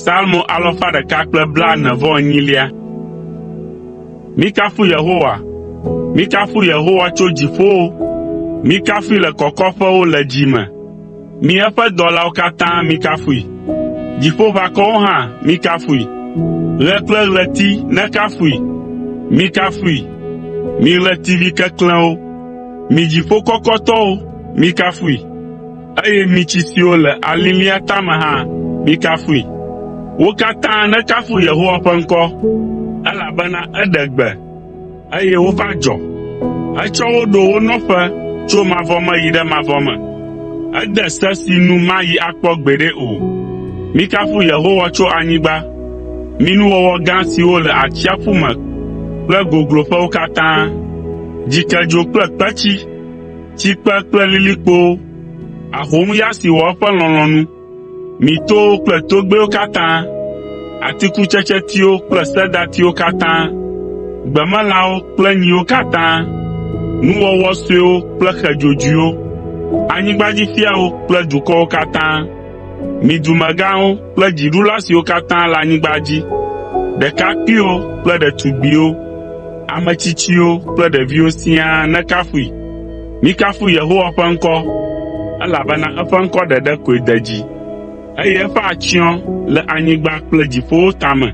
Psalmo alafa ɖeka kple blaene-vɔ-enyilia. Mikafu Yehowa. Mikafu Yehowa tso dziƒowo, mikafui le kɔkɔƒewo le dzi me. Mi eƒe dɔlawo katã mikafui. Dziƒoʋakɔwo hã mikafui. Ɣe kple ɣleti nekafui. Mikafui, mi ɣletivi keklẽwo. Mi dziƒo kɔkɔtɔwo, mikafui, eye mi tsi siwo le alilĩa tame hã, mikafui. Wo katã nekafu Yehowa ƒe ŋkɔ, elabena eɖe gbe, eye wova dzɔ. Etsɔ wo ɖo wo nɔƒe tso mavɔ me yi ɖe mavɔ me. Ede se si nu mayi akpɔ gbeɖe o. Mikafu Yehowa tso anyigba, mi nuwɔwɔ gã siwo le atsiaƒu me kple gogloƒewo katã. Dzikedzo kple kpetsi, tsikpe kple lilikpowo, ahomya si wɔ eƒe lɔlɔ̃nu, mi towo kple togbɛwo katã, atikutsetsetiwo kple sedatiwo katã, gbemelãwo kple nyiwo katã, nuwɔwɔ suewo kple xe dzodzoewo, anyigbadzifiawo kple dukɔwo katã. Mi dumegãwo kple dziɖula siwo katã le anyigba dzi, ɖekakpuiwo kple ɖetugbiwo, ame tsitsiwo kple ɖeviwo siaa nekafui. Mikafu Yehowa ƒe ŋkɔ, elabena eƒe ŋkɔ ɖeɖe koe de dzi, eye eƒe atsyɔ̃ le anyigba kple dziƒowo tame.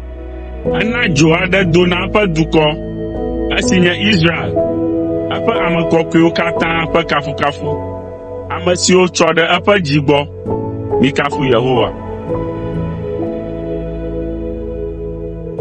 Ena dzo aɖe do na eƒe dukɔ, esi nye Israel, eƒe ame kɔkɔewo katã ƒe kafukafu. Ame siwo tsɔ ɖe eƒe dzi gbɔ. Mikafu Yehowa.